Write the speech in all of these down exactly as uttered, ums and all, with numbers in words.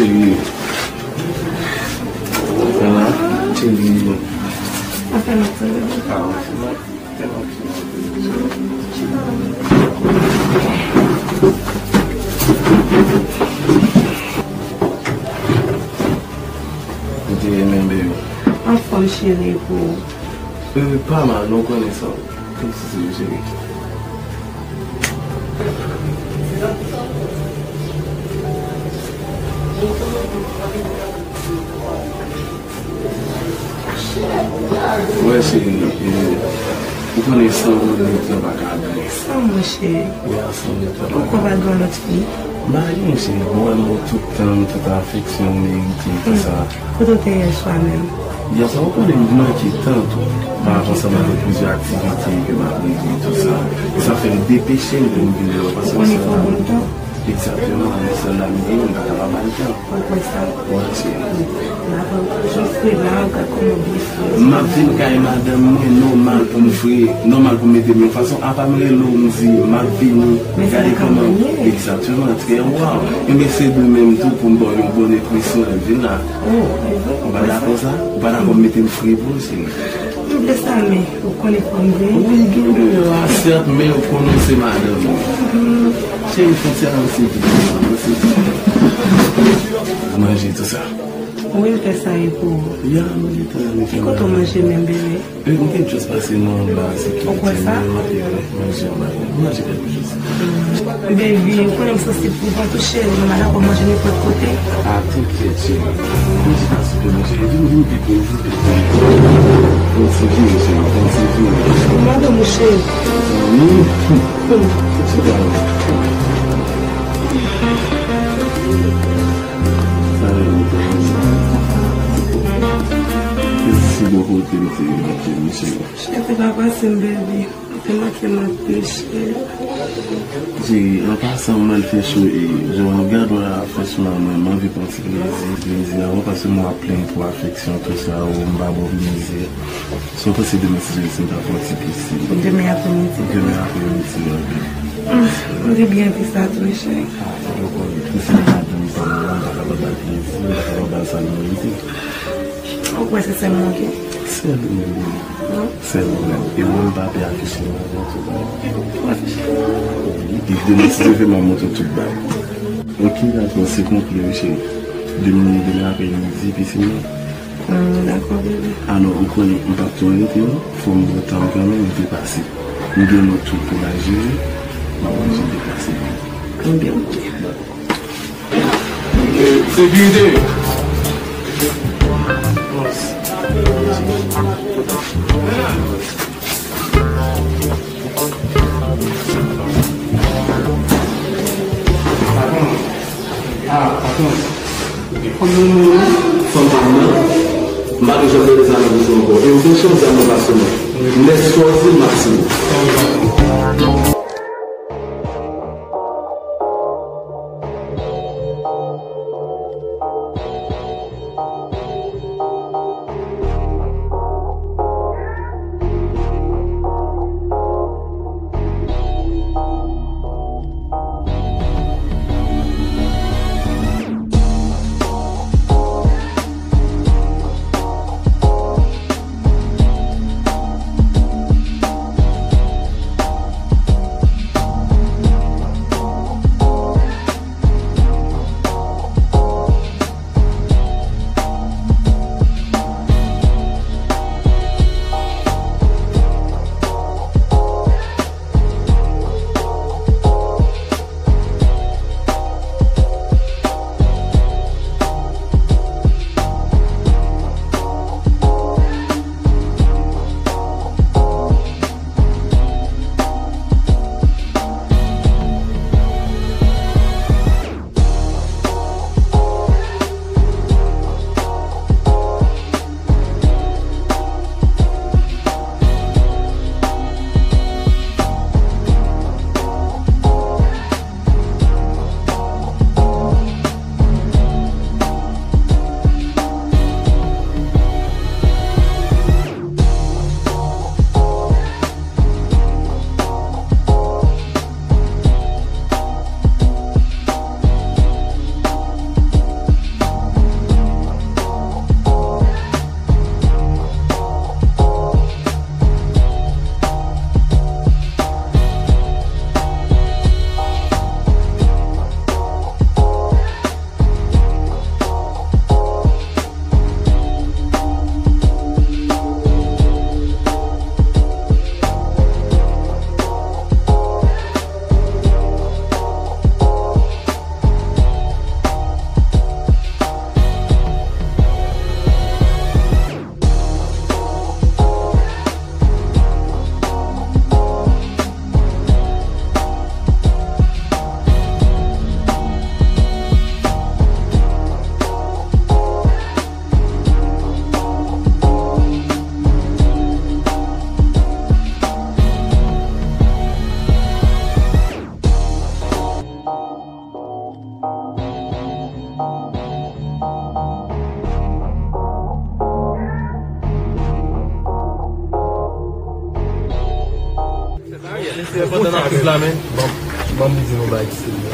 Cheri. Sa va? Cheri. Anfen, mwen, sa va? Ah, anfen, mwen. Mwen te renmen, baby. Anfòm, cheri, pou ou. Euh, pa mal, non, konnen sa. Kòmsi se cheri. Wè, cheri, e, ou konnen san ou nèg lan pa ka byen. San mwen, cheri. Wè, san nèg lan pa ka byen. Ou konn pa gen lòt fi? M pa gen, cheri, bon, wè, mwen tout tan, tout afeksyon ou merite, tout sa. Kote w te yè swa menm? Yè swa, ou konnen m manke tan tou. Pa rapò ansanm avèk plizyè aktivite ke m ap regle, tout sa. E sa fè m depeche m pou m vin wè w, paske... Ou konnen fò w ban m tan? Egzakteman, men sèl la m gen, m pa ka pa ba l tan. Ou kwè sa? Wi, cheri. N ap toujou fre la, ou gad kòman w byen fre. M ap vin kay madanm mwen, nòmal pou m fre, nòmal pou m mete m yon fason, apa m rele w, m di, m ap vini, gade kòman. Men se la kòman w ye. Egzakteman, trè waw. Enben, se de menm tou pou m ba w yon bòn enpresyon lè m vin la. Oh, e vre? Ou pa dakò sa? Ou pa dakò m mete m fre pou w, cheri? M vle sa, men ou konnen fò m vini. Wi, gen de yo a, sèt, men ou konnen se madanm ou. Cheri, fwontyè a, se di, se di. Manje tou sa. Wi, m fè sa e pou ou. Ya, nou gentan, nou gentan. Ki kote w manje menm, bebe? E, m te just pase nan anba sekirite. Ou kwè sa? Manje anba. Manje kèk jous. Baby, ou konnen m sansib pou vant ou, cheri. Mwen pa dakò manje nenpòt kote. Ah, t'inquiète, cheri. Vin chita sou pye mwen, cheri. Vin, vin pi pre, vin pi pre. Fè yon ti vire, cheri. Fè yon ti vire. Ou mande mouche. Wi. Chita la. Sa vle di, si bò kote m te mete mouche. Cheri, pa pase m, baby. Ou te manke m anpil, cheri. Cheri, an pasan, mwen fè cho e jan w ap gade w la, franchman, mwen, m anvi pran ti plezi, plezi avè w, paske mwen ap plenn pou afeksyon, tou sa, ou, m pa ba w plezi. Sa w panse demen, si Jezi, si m ta fè yon ti pisi? Demen apremidi. Demen apremidi, ok. Hum, m te byen anvi sa tou, wi, cheri. Ah, se poko, wi. Tou sa, m pa dòmi, sa, m pa kapab ba l plezi, m pa kapab ba l sa l merite. Ou kwè se sèl mwen gen? Sèl ou menm, bebe. Non? Sèl ou menm. E mwen, m pa pè afiche m avè w tout bagay. Ou afiche m? Wi, demen, si Dye vle, m a montre w tout bagay. Ok, dakò, se konpli, wi, cheri. Demen, demen apremidi, pisi m nan. Hmm, dakò, bebe. Alò, ou konnen, m p ap twò rete, non. Fò m pran tan m kanmenm, m depase. M gen lòt tout pou m al jere. M ap manje depase. Ebyen, ok. Dakò. Sekirite! Patwon! Ah, patwon! Fanm nan, fanm pa m nan, m pa t janm tande sa nan bouch ou ankò. E ou gen chans zam nan pa sou mwen. Nèsfòse maksimo. Pandan n ap viv la, men, ban m di nou bagay ki serye.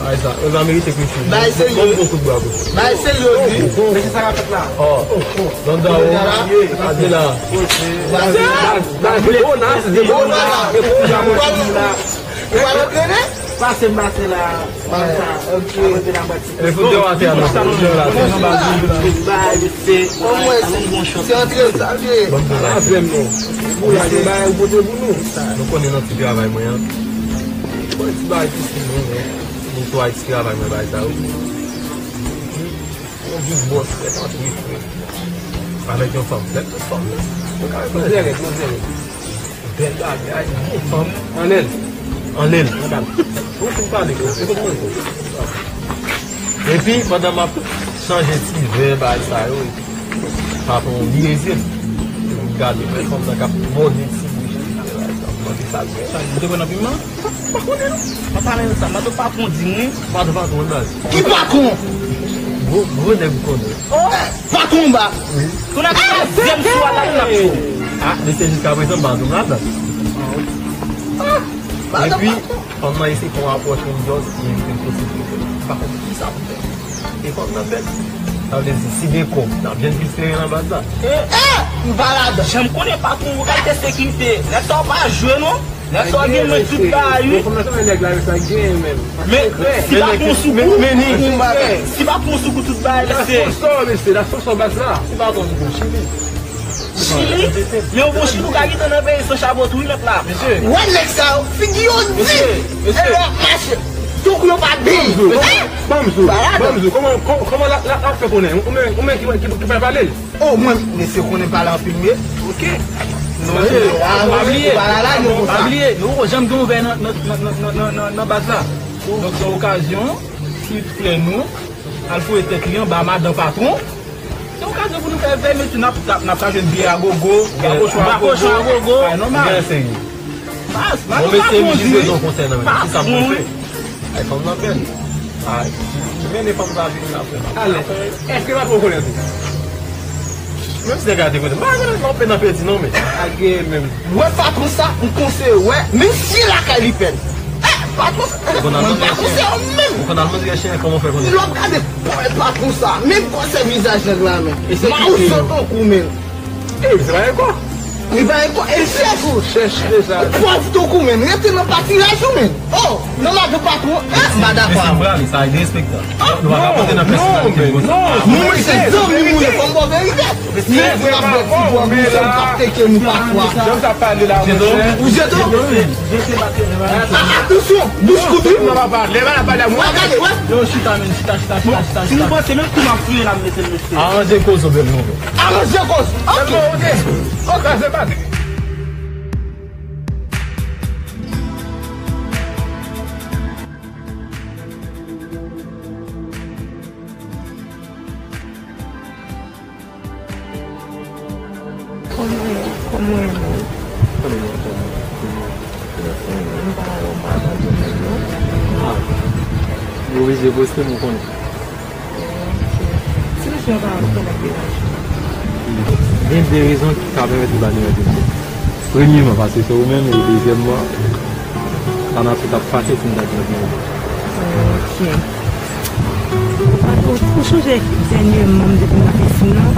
Bagay sa, yo merite kritike. Bagay serye. Ban m bon kout bravo. Bagay serye, wi. Men se sa k ap fèt la. Oh, Danda, oh, gade la. Ou pa antrene? Pase m pase la. Bagay sa, ok. E fout de wate a non. Fout de wate a non. Bay, se, se antre sa, vye. Avè m non. Ou la, gen bagay ou pote pou nou. Nou konnen nan ti travay mwen an. Bon, ti bagay ki sou mwen, men. Nou twa ti travay mwen, bagay sa yo. Yon big boss, fè antre frè. Avèk yon fanm, bèl fanm. Mwen ka rekonèt. Bèl bagay, bon fanm. Anlè l. Anlè l. Ou fin pale, ou fin pale. Epi, pandan m ap chanje ti vè, bagay sa yo, epi, patwon vire zye l. M gade, men fanm nan k ap mòde ti bouch li, bagay sa, m mande sa l fè. Sa, ou te pran nan piman? Pa konnen non. Pa pale de sa. Mande patwon di mwen. Patwon, patwon, baz. Ki patwon? Gwo, gwo nèg ou konnen. Patwon ba. Wi. Tou n ap fè zyèm sou a la, tou n ap cho. Ah, men se jiska prezan, m pa janm ladan. Epi, fanm nan eseye fè yon apwòch, yon jòs, li envite m soti pou l fè. M pa konn ki sa pou fè. E fanm nan fèt. Sa vle di, si gen kòb, n ap jwenn plis teren nan baz la. Eh, m pa ladan. Jan m konnen patwon, ou kalite sekirite. Nèg sa yo pa jwe non. Nèg sa yo gen mwen tout bagay, wi. Bon, fanm nan se nèg la, sa gen menm. Men, si pa pran sou kou, si pa pran sou kou tout bagay, mesye. La sponsor, mesye, la sponsor baz la. Si pa pran sou kou, Chili. Chili? Men yon bon Chili ou ka gentan nan peyi san chabot, wi, mèt la. Mesye. Wè nèg sa yo, figi yo di. Mesye, mesye. E yo ap mache. Tankou yo pa di. Ban m zo, ban m zo, ban m zo. Kòman, kòman, kòman l ap fè konnen? Ou menm, ou menm ki, ki, ki pral pale l? Oh, mwen, mesye konnen pale anpil, wi. Ok. Non, mesye, pa bliye, pa bliye, nou poko janm gen yon vè nan, nan, nan baz la. Donk, se yon okazyon, ti frè nou, al foure tèt li anba madan patwon. Se yon okazyon pou nou fè vè, mesye, n ap, n ap, n ap ka jwenn biyè a gogo, bakochon a gogo, bagay nòmal. Baz, bon, mesye, m jis bezwen konsèy nan men nou. Ki sa pou mwen fè? Ay, fanm nan bèl. Ay, men fanm sa vini la, frè. Alè, èske patwon konnen tou? Menm si nèg la te konnen, m pa konnen non, pe nan peti non, men. Ageye menm. Wè patwon sa, m konseye, wè, menm si lakay li pèn. Eh, patwon sa, mwen pa konseye w menm. Ou konn al mande chen kòman fè konnen. Lè w ap gade, wè patwon sa, menm gwosè vizaj nèg la, men. Mawzan tankou, men. E, se pa enkò. Li pa enkò, e chèch. Chèch deja. Pòv tankou, men. Rete nan patiraj ou, men. Oh, nan madan patwon, eh, m pa dakò avè w. Mesye, sa derespektan. Nou pa ka pote nan pèsonalite nou konsa. Non, men se zanmi m ou ye, fò m ba w verite. Mesye, se pa bon, men la. Jan sa pale la, monchè. Ou jete w? Atansyon, bouch kout wi. Lè pa pale, lè pa pale, mwen. Wè, gade, wè. Yo, chita, men, chita, chita, chita, chita. Si nou panse menm kou m ap fouye la, m mete l, mesye. Aranje koz ou, bèl move. Aranje koz. Ok. Ok, se pa. Kòman, kòman w ye menm? Kòman, kòman, kòman? M pa wè w pa nan domèn non. Ah, yo oblije poste m, ou konnen. Ok. Si mesye yo pa ap fè nan village. Gen de rezon ki ka pèmèt li pa deranjè m. Premyeman, paske se ou menm, e dezyèmman, Anatè t ap fache si m ta di l ap manje. Ok. Ou pa, ou, ou sonje dènyèman m te vin nan pisin nan?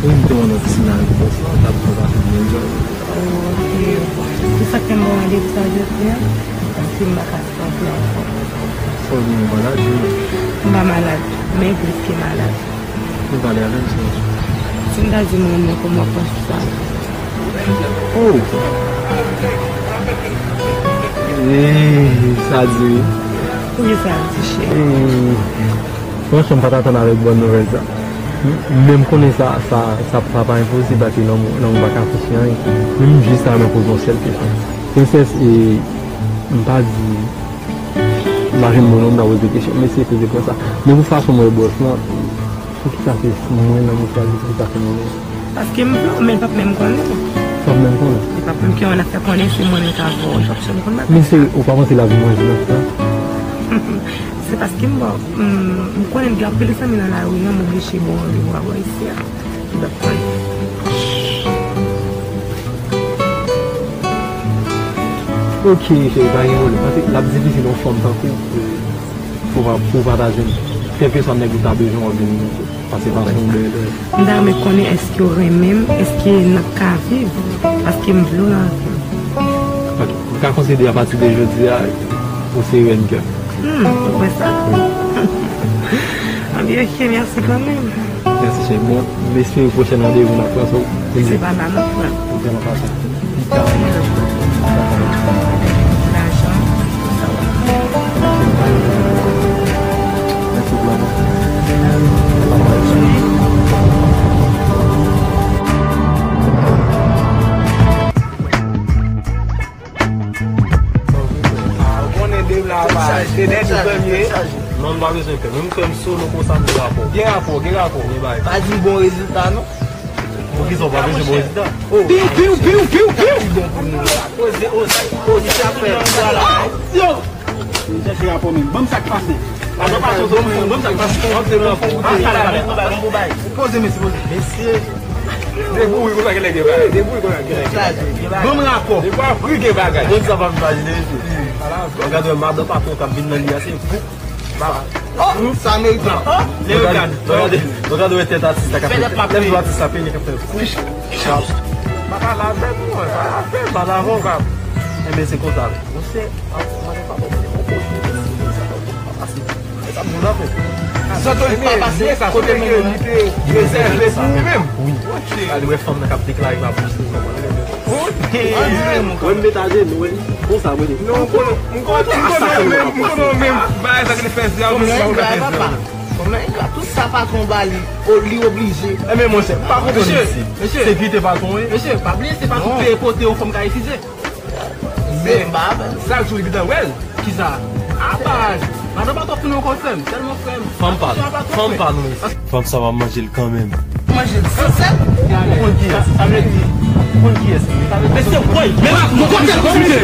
Wi, m te wè w nan pisin nan avèk bòs lan, t ap fè pati byen djòl. Oh, ok. Se sa k fè m ba w randevou sa jodi a, paske m pa ka Sa w di m malad, wi. M pa malad, men plis ke malad. Nou pale avè m, se yon sou. Si m ta di m renmen w, kòman w ap panse sa? Oh! Eeh, sa di wi. Poukisa l di, cheri? Eeh. Franchman, m pa t atann avèk bòn nouvèl sa. Men m konnen sa, sa, sa, sa pa enposib, paske lanmou, lanmou pa ka fouti anyen. Men m jis ta renmen poze yon sèl kesyon. Princess, e, m pa di, m pa jwenn bon non, m ta poze kesyon. M eseye poze pwen sa. Men pou fason m wè bòs lan, poukisa se mwen lanmou chwazi, poukisa se mwen menm? Paske m vle w, men l p ap menm konnen. L p ap menm konnen? Li p ap menm konnen, l ap fè konnen se mwen menm k ap vle w, l p ap janm konn bagay sa. Men se, ou pa panse l ap vin manje nan sa? Se paske m bon, m, m konnen l gen anpil zanmi nan lari an, m oblije bon randevou avè w isi a. Li p ap konnen. Ok, cheri, pa gen pwoblèm. Paske l ap difisil yon fanm tankou w pou, pou, pou w pa ta jwenn kèlkeswa nèg ou ta bezwen w ap jwenn li tou. Paske pa son de, de. M ta renmen konnen èske w renmen m, èske n ap ka viv, paske m vle w nan vi m. Ok, m ka konsidere apati de jodi a, ou se rèn kè m. Hmm, ou kwè sa? Wi. Anben, ok, mèsi kanmenm. Mèsi, cheri. Bon, m espere pwochèn randevou n ap pran sa. Si se pa la, n ap pran. Ok, n ap pran sa. Lajan, sa va. Mèsi pou la. Ou konnen dev la pa, se nèt ou premye. Non, m pa bezwen pè. Menm frè m solo konsa, nou rapò. Gen rapò, gen rapò. Gen bagay. Pa di bon rezilta, non. Poukisa w pa bezwen bon rezilta? Piw, piw, piw, piw, piw! Poze, poze, poze, sa fè. Yo! Chèche rapò menm. Ban m sa k pase. Ban m sa k pase. Ban m sa k pase. Ban m sa k pase. Poze, mesye, poze. Mesye. Debout, wi, konsa gen nèg gen bagay. Debout, wi, konsa gen nèg gen bagay. Ban m rapò. Debout, wi, gen bagay. Moun sa pa vin imajine, mesye. Gade, madan patwon k ap vin nan li a, se fou. Oh, sa merite. Lè yo gade, lè yo gade, lè yo gade wè tèt atis la k ap fè, lè yo atis la peye k ap fè. Papa la bèt mwen, papa la bèt, papa la voka. Enben se konsa. Monchè, mwen pa bon, mwen pa bon. Sa moun la fè. Sa to li pa pase kote mwen li te rezève pou ou menm. Wi. Gade wè fanm nan k ap deklare pa bouch li. Wè m met ajenou, wè. Konsa, mwen di. Non, m konnen, m konnen, m konnen menm, m konnen menm. Bagay sa ki te fè se a, ou menm sa ou fè se a. Kòman engra, tout sa patwon ba li, o, li oblije. Enben monchè, m pa konprann mesye, mesye. Se kite patwon wi. Mesye, pa bliye se pa tout peyi kote yon fanm ka refize. Men sa k di w li gentan wè l. Kisa? Apa, madan pa twò konnen ankò frè m, tèlman frè m. Fanm pa nou, fanm pa nou mesye. Fanm sa w ap manje l kanmenm. Manje l san sèl. Ou konn kiyès? Sa vle di, ou konn kiyès? Mesye, woy, men nou konn kiyès?